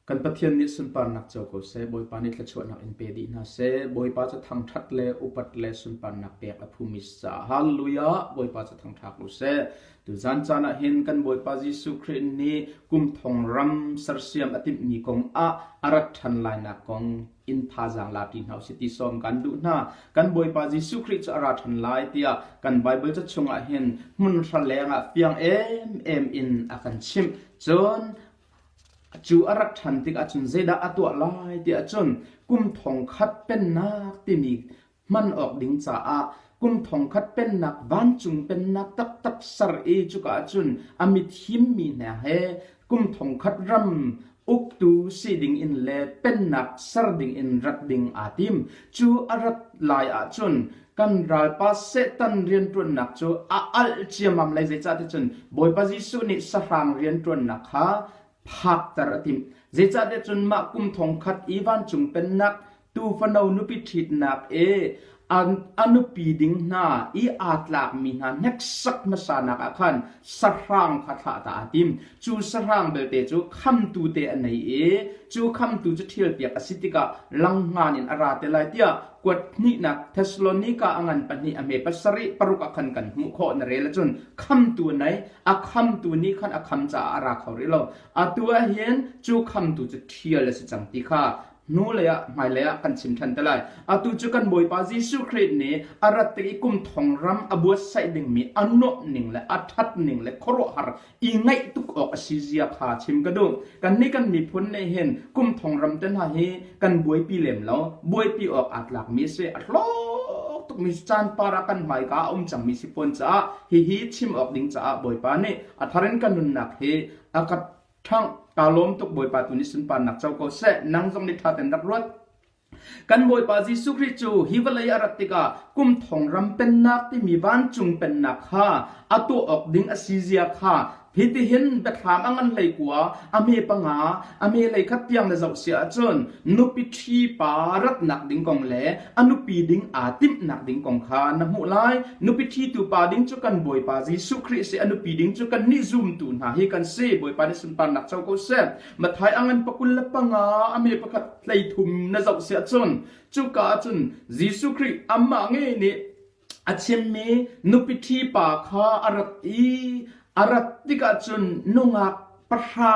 Kan Pathian nih sunparnak co ko seh, Bawipa nih thluachuahnak in pe dih hna seh. Bawipa cu thangṭhat le upat le sunparnak pek a phumi si caah Hallelujah! Bawipa cu thangṭhat u seh. Tuzan caan ah hin kan Bawipa Jesuh Khrih nih kum thong ram sersiam a timhmi kong ah a rat ṭhan lainak kong in thazaang la ṭi hna usih ti sawm kan duh hna. Kan Bawipa Jesuh Khrih cu a ra ṭhan lai tiah kan Baibal ca chungah hin hmunhra lengah fiang emem in a kan chimh. Cun Cu a rat ṭhan tikah cun zeidah a tuah lai tiah cun kum thongkhat pennak timi hman awk ding caah kum thongkhat pennak vancung pennak taktak ser i cuka ah cun a mithimmi hna he kum thongkhat ram uktu si ding in le pennak ser ding in rat ding aa tim. Cu a rat lai ahcun kan ralpa Satan rianṭuannak cu a alh ciammam lai zeicahtiah cun Bawipa Jesuh nih sahrang rianṭuannak kha phakter a timh. Zeicahtiah cun mah kum thongkhat i vancung pennak tuufano nupi ṭhitnak i a nupi ding hna i aa tlakmi hna hneksak hmasanak ah khan sahrang kha thlah ta aa tim. Cu sahrang belte cu khamtu te a nei i cu khamtu cu ṭhialpiak a si tikah langhngan in a ra te lai tiah kuat hnihnak Thessalonika a ngan pahnih a hme pasarih paruk ah khan kan hmuh khawh na rel ahcun khamtu a nei a khamtu nih khan a kham caah a ra kho rih lo atu ah hin cu khamtu cu ṭhial a si cang ti kha hnulei ah hmailei ah kan chim ṭhan te lai atu cu kan Bawipa Jesuh Khrih nih a rat tik i kum thong ram a buatsaih dingmi a nuamh ning le a ṭhat ning le khuaruahhar i ngaih tuk awk a si zia kha chim ka duh. Kannih kan miphun nih hin kum thong ram te hna hi kan buaipi lem lo. Buaipi awk aa tlakmi a si. A hlawk tukmi caan par ah kan hmaika a um cangmi si fawn caah hihi chim awk ding caah Bawipa nih a thar in kan nunnak hi a ka ṭhangh. Kaa lawm tuk Bawipa tu nih sunparnak co ko seh. Nang zong nih ṭha tein rak ruat. Kan Bawipa Jesuh Khrih cu hi vawlei a rat tikah kum thong ram pennak timi vancung pennak kha a tuah awk ding a si zia kha hitihin biathlam a ngan hlei kua a hme panga a hme hlei khat tiang na zoh si ahcun nupi ṭhi pa ratnak ding kong le a nupi ding aa timhnak ding kong kha na hmuh lai. Nupi ṭhitu pa ding cu kan Bawipa Jesuh Khrih a si, a nupi ding cu kannih zumtu hna hi kan si. Bawipa nih sunparnak co ko seh. Mathai a ngan pakul le panga a me pakhat 13 na zoh siah cun cuka ah cun Jesuh Khrih amah ngei nih a chimmi nupi ṭhi pa kha a rat i a rat tikah cun nungak pahra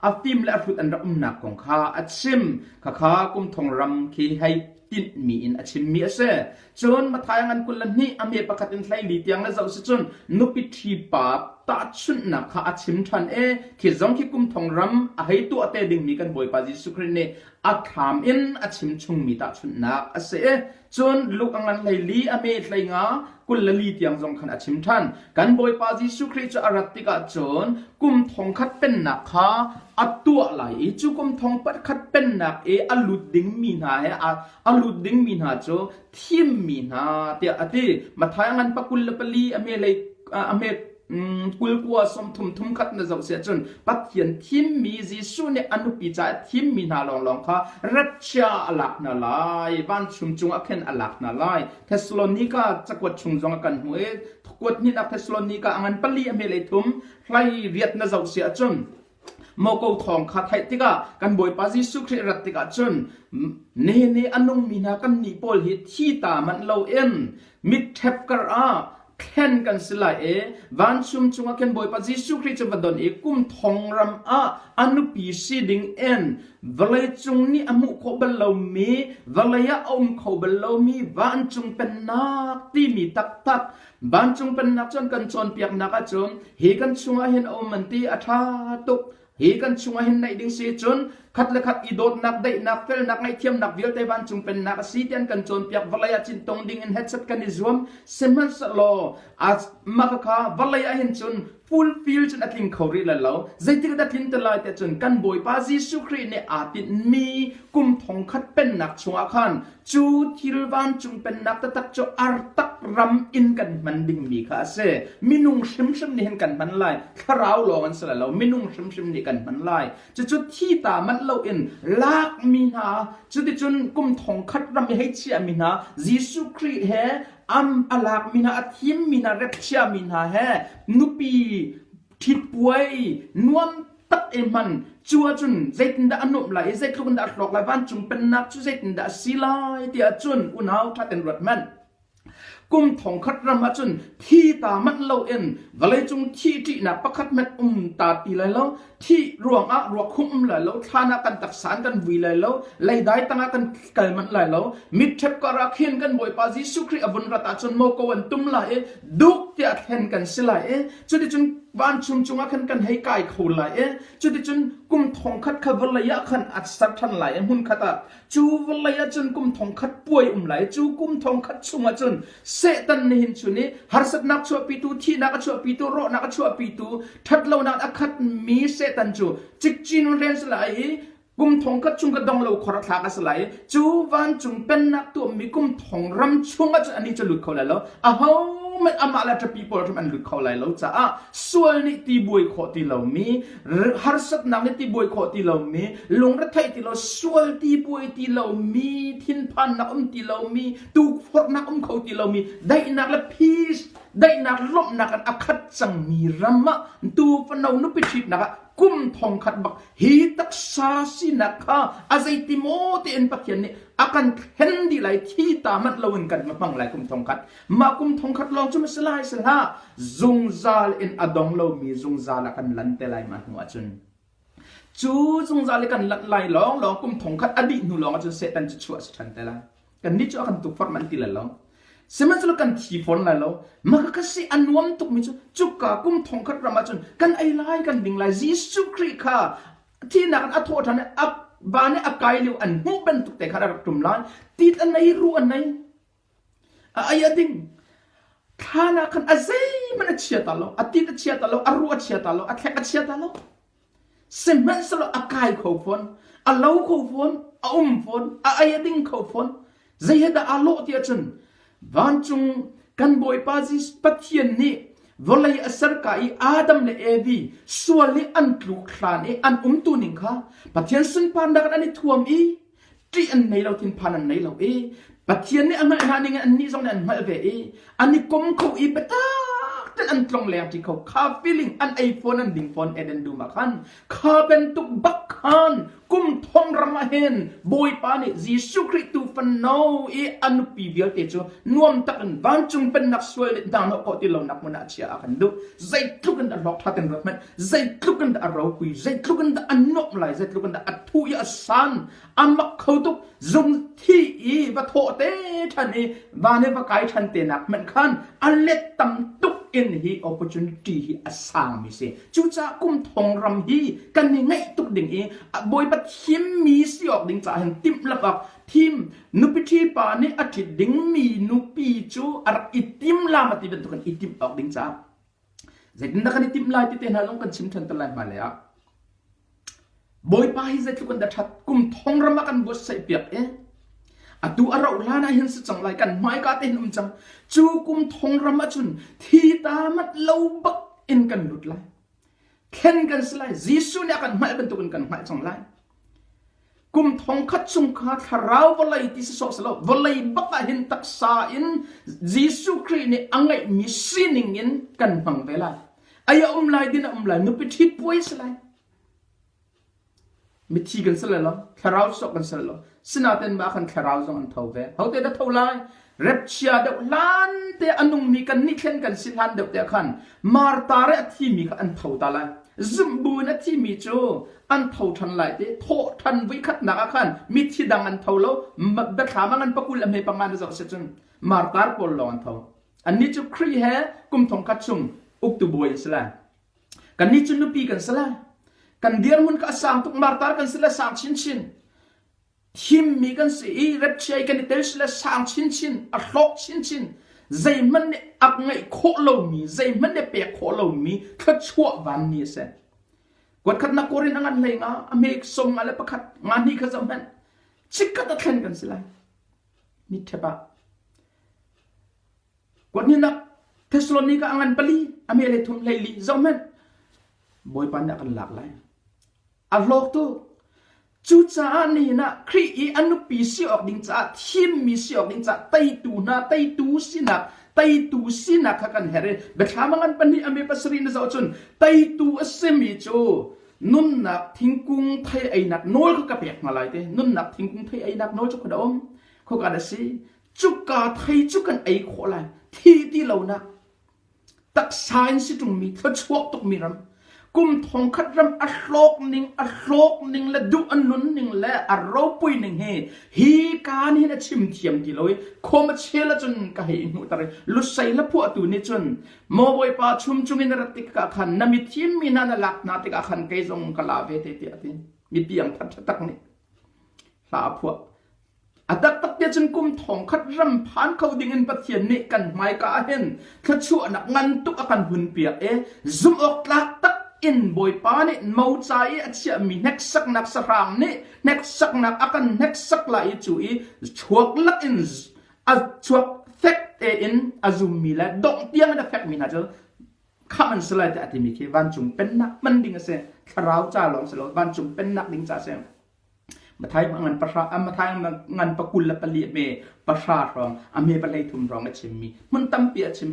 a fim le a hrut an rak umnak kong kha a chim khakha kum thong ram khi hei tinhmi in a chimmi a si. Cun Matthai ngan 22 a me pakhat in 14 tiang le zoh si cun nupi ṭhi pa tahchunhnak kha a chim ṭhan i khi zong khi kum thong ram a hei tuah te dingmi kan Bawipa Jesuh Khrih nih a thlam in a chim chungmi tahchunhnak a si i cun Luke a ngan 14 a me 15 24 tiang zong khan a chim ṭhan. Kan Bawipa Jesuh Khrih cu a rat tikah cun kum thong khat pennak kha a tuah lai i cu kum thong khat pennak i a lut dingmi hna he a lut dingmi hna cu thimmi hna tiah a ti. Matthai a ngan pakul le pali a hme lei a hme kul kua sawmthum thum khat na zoh si ahcun Pathian thimmi Jesuh nih a nupi caah thimmi hna lawnglawng kha ratchia a lak hna lai vanchum cungah khin a lak hna lai Thessalonika cakuat chung zong ah kan hmuh i kuat hnihnak Thessalonika a ngan pali a hme lei thum hlai riat na zoh si ahcun Moko thawng kha theih tikah kan Bawipa Jesuh Khrih rat tikah cun nene a nungmi hna kan nih pawl hi thi ta manh loin mitṭhep kar ah thlen kan si lai i vansum cungah khin Bawipa Jesuh Khrih cu va don i kum thong ram ah a nupi si ding in vawleicung nih a hmuh khawh bal lomi vawlei ah a um kho bal lomi vancung pennak timi taktak Vancung pennak cun kan cawnpiaknak ahcun hi kan chungah hin a um an ti a ṭha tuk. Hi kan chungah hin naih ding si cun khat le khat i dawtnak, daihnak, felnak, ngaihthiamnak vialte vancung pennak a si tian kan cawnpiak vawlei ah cintong ding in hetchet kan i zuam. Sihmanhsehlaw mah kha vawlei ah hin cun fulfill cun a tling kho rih lai lo. Zeitik dah tlin te lai tiah cun kan Bawipa Jesuh Khrih nih aa tinhmi kum thongkhat pennak chungah khan Cu thil vancung pennak taktak cu artak ram in kan hman dingmi kha a si. Minung hrimhrim nih hin kan hman lai. Thlarau lawng an si lai lo. Minung hrimhrim nih kan hman lai. Cucu thi ta manh loin lakmi hna, cuticun kum thongkhat ram i hei chiahmi hna, Jesuh Khrih he am a lakmi hna, a thimmi hna, rep chiami hna he nupi ṭhitpuai nuam. tak i hman cu ahcun zeitindah a nuamh lai i zeitluk in dah a hlawk lai vancung pennak cu zeitindah a si lai ti ahcun unau ṭha tein ruat hmanh. Kum thongkhat ram ahcun thi ta manh loin vawleicung thih ṭihnak pakhat hmanh um ta ti lai lo. Thih ruangah ruak humh um lai lo, thlan ah kan taksa an kan vui lai lo, leidai tangah kan kal manh lai lo. Mitṭhep kar ah khin kan Bawipa Jesuh Khrih a vun rat ahcun moko an tum lai i duk tiah thlen kan si lai i cuticun vancung cungah khan kan hei kai kho lai i cuticun kum thongkhat kha vawlei ah khan a ser ṭhan lai i hmunkhat ah Cu vawlei ah cun kum thongkhat puai um lai. Cu kum thongkhat chungah cun Satan nih hin cun i harsatnak chuahpitu, thihnak a chuahpitu, rawhnak a chuahpitu, ṭhatlonak a khatmi Satan cu cikcin in hren si lai i kum thongkhat chung ka dong lo khor a thlak a si lai i cu vancung pennak tuahmi kum thong ram chungah cun anih cu lut kho lai lo. Ahohmanh amah le ṭapi pawl hrim an lut kho lai lo caah sual nih ti buai khawh ti lomi harsatnak nih ti buai khawh ti lomi lungretheih ti lo sual ti buai ti lomi thinphannak um ti lomi tukforhnak um kho ti lomi daihnak le peace daihnak lawmhnak in a khat cangmi ram ah tu fano nupi ṭhitnak ah kum thong khat bak hi taksa sinak kha a zeiti maw tein Pathian nih a kan thlen dih lai thi ta manh loin kan hmang lai kum thong khat Mah kum thongkhat lawng cu ma si lai si hlah zungzal in a dong lomi zungzal ah kan lan te lai mah hnu ahcun cu zungzal i kan lanh lai lawng lawng kum thongkhat a dih hnu lawng ahcun Satan cu chuah a si ṭhan te lai kan nih cu a kan tukforh man ti lai lo sihmanhsehlaw kan thi fawn lai lo maka ka si a nuam tukmi cu cuka kum thongkhat ram ahcun kan ei lai kan ding lai Jesuh Khrih kha thihnak in a thawh ṭhan i a van i a kai lio an hmuh bantuk te kha a rak ṭum lai tit an ei ruh an ei A ei a ding. Thlan ah khan a zeihmanh a chia ta lo. A tit a chia ta lo, a ruh a chia ta lo, a thlek a chia ta lo. Sihmanhsehlaw a kai kho fawn, a lo kho fawn, a um fawn, a ei a ding kho fawn. Zei he dah aa lawh ti ahcun vancung kan Bawipa Jesus Pathian nih vawlei a serka i Adam le Evi sual i an tluk hlan i an umtu ning kha Pathian sunparnak in an i thuam i ṭih an nei lo thinphan an nei lo i Pathian nih a hngalh hna ning in annih zong nih an hngalh ve i an i kom kho i biatak tein an tlong leng ṭi kho kha feeling an ei fawn an ding fawn Eden dum ah khan kha bantuk bak khan kum thong ram ah hin Bawipa nih Jesuh Khrih tu fano i a nupi vialte cu nuam tak in vancung pennak sual nih hna hnawh khawh ti lonak hmun ah chia a kan duh zeitluk in dah hlawk ṭha ten ruat hmanh zeitluk in dah a ropui zeitluk in dah a nuamh lai zeitluk in dah a thu i a san a mak kho tuk zung thi i va thawh te ṭhan i van i va kai ṭhan te nak hmanh khan a let tam tuk in hi opportunity hi a sangmi si cucaah kum thong ram hi kan i ngaih tuk ding i Bawipa thimmi si awk ding caah hin timhlamh awk thim nupi ṭhi pa nih a ṭhit dingmi nupi cu a rak i tim lam a ti bantukin i timh awk ding caah Zeitindah kan i timh lai ti te hna zong kan chim ṭhan te lai hmailei ah. Bawipa hi zeitluk in dah ṭhat kum thong ram ah kan buatsaih piak i atu a rauh hlan ah hin si cang lai kan hmaika te hin um cang cu kum thong ram ah cun thi ta mat lo bak in kan lut lai thlen kan si lai Jesuh nih a kan hngalh bantukin kan hngalh cang lai Kum thongkhat chung kha thlarau vawlei ti si sawh si lo vawlei bak ah hin taksa in Jesuh Khrih nih a ngeihmi sining in kan hmang ve lai. Ai a um lai din a um lai nupi ṭhit puai si lai. Mithi kan si lai lo thlarau sawh kan si lai lo sinaten mah khan thlarau zong an tho ve. Hote dah tho lai? Repchia deuh hlan te a nungmi kan nih thlen kan si hlan deuh te khan Martha re a thimi kha an tho ta lai. Zumh bu in a thimi cu an tho ṭhan lai ti thawh ṭhan voikhatnak ah khan mithi dang an tho lo biathlam ah ngan pakul a hme panga na zoh si cun martar pawl lawng an tho annih cu Khrih he kum thongkhat chung uktu bawi an si lai kannih cu nupi kan si lai kan dirhmun kha a sang tuk martar kan si le sang chinchin thimmi kan si i repchiai kan i tel si le sang chinchin a hlawk chinchin zeihmanh nih ak ngeih khawh lomi zeihmanh nih pek khawh lomi thluachuah vanni a si Kuatkhatnak Korin a ngan hlei nga a hme som nga le pakhat nga hnih kha zoh hmanh chikkhat a thlen kan si lai mitthep ah kuathnihnak Thessalonika a ngan pali a hme le thum hlei li zoh hmanh Bawipa nih a kan lak lai a hlawk tu Cucaah nihin ah Khrih i a nupi si awk ding caah thimmi si awk ding caah teitu hna teitu sinak teitu sinak kha kan herh i biathlam a ngan pahnih a mi pasarih na zoh cun teitu a simi cu. Nunnak thingkung thei einak nawl kha ka pek hna lai te. Nunnak thingkung thei einak nawl cu khua dah um? Khoka dah si? Cuka thei cu kan ei khawh lai. Thi ti lonak taksa in si ṭungmi thluachuah tukmi ram kum thongkhat ram a hlawk ning a hlawk ning le duh a nun ning le a ropui ning hi hi kaan hin a chim thiam ti lo i khom a chel ahcun ka hei hmuhter i lusei hla phuahtu nih cun maw bawipa chum chungin na rat tikah khan na mithim mi hna na lak hna tikah khan kei zong ka la ve te tiah a ti mi piang that tak nih hla a phuah A taktak te cun kum thongkhat ram phan kho ding in Pathian nih kan hmaika ah hin thluachuahnak ngan tuk a kan hun piak i zumh awk tlak tak in Bawipa nih moca i a chiahmi hneksaknak sahrang nih hneksaknak a kan hneksak lai i cu i chuak lak in a chuak fek tein a zummi le dongh tiang in a fekmi hna cu khamh an si lai tiah a timi khi vancung pennak hman ding a si. Thlarau ca lawng si lo vancung pennak ding ca a si. Mathai ngan pahra Mathai ngan pakul le pali a hme pahra hrawng a hme pahlei thum hrawng a chimmi hmun tampi a chim.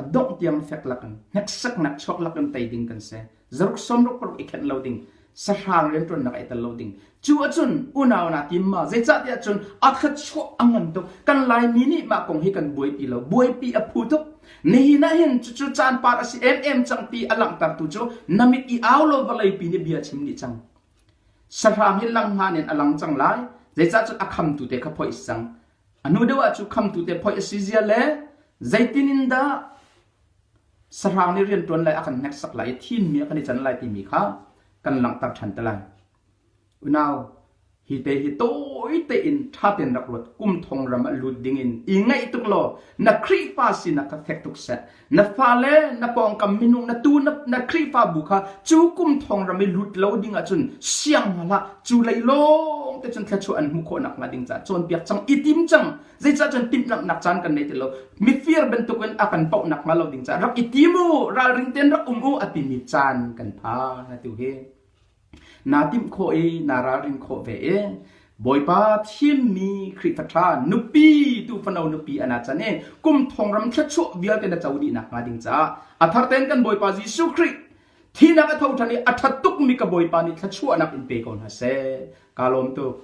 A dongh tiang fek lakin hneksaknak chuak lakin tei ding kan si. Zaruk sawmruk paruk i khenh lo ding. Sahrang rianṭuannak ai tel lo ding. Cu ahcun unau na tim ma zeicahtiah cun a thluachuah a ngan tuk. Kan Laimi nih mah kong hi kan buaipi lo. Buaipi a phu tuk. Nihin ah hin cucu caan par a si emem cang ti a langhtertu cu na mit i au law vawleipi nih bia chim dih cang. Sahrang hi langhngan in a lang cang lai. Zeicah cun a khamtu te kha phoih a si cang. A hnu deuh ah cu khamtu te phoih a si zia le zeitin in dah sahrang nih rianṭuan lai a kan hneksak lai i thimmi a kan i can lai timi kha kan langhter ṭhan te lai. Unau, hi te hi tawi tein ṭha tein rak ruat. Kum thong ram ah lut dingin i ngaih tuk law na Khrihfa sinak kha fek tuk seh. Na fale, na pawngkam minung, na tu na, na Khrihfabu kha cu kum thong ram i lut lo ding ahcun siang hna hlah. Cu lei lawng te cun thluachuah an hmuh khawh nakhnga ding caah cawnpiak cang, i tim cang. Zeicah cun timhlamhnak caan kan nei ti lo. Mifir bantukin a kan poh nakhnga lo ding caah rak i tim u, ralring tein rak um u a timi caan kan phan atu hi. Naa timh khawh i naa ralrin khawh ve i Bawipa thimmi Khrihfa ṭha nupi tuufano nupi ana can i kum thong ram thluachuah vialte na co dih nakhnga ding caah a thar tein kan Bawipa Jesuh Khrih thinak a tho ṭhan i a ṭha tukmi ka Bawipa nih thluachuahnak in pe ko hna seh. Kaa lawm tuk.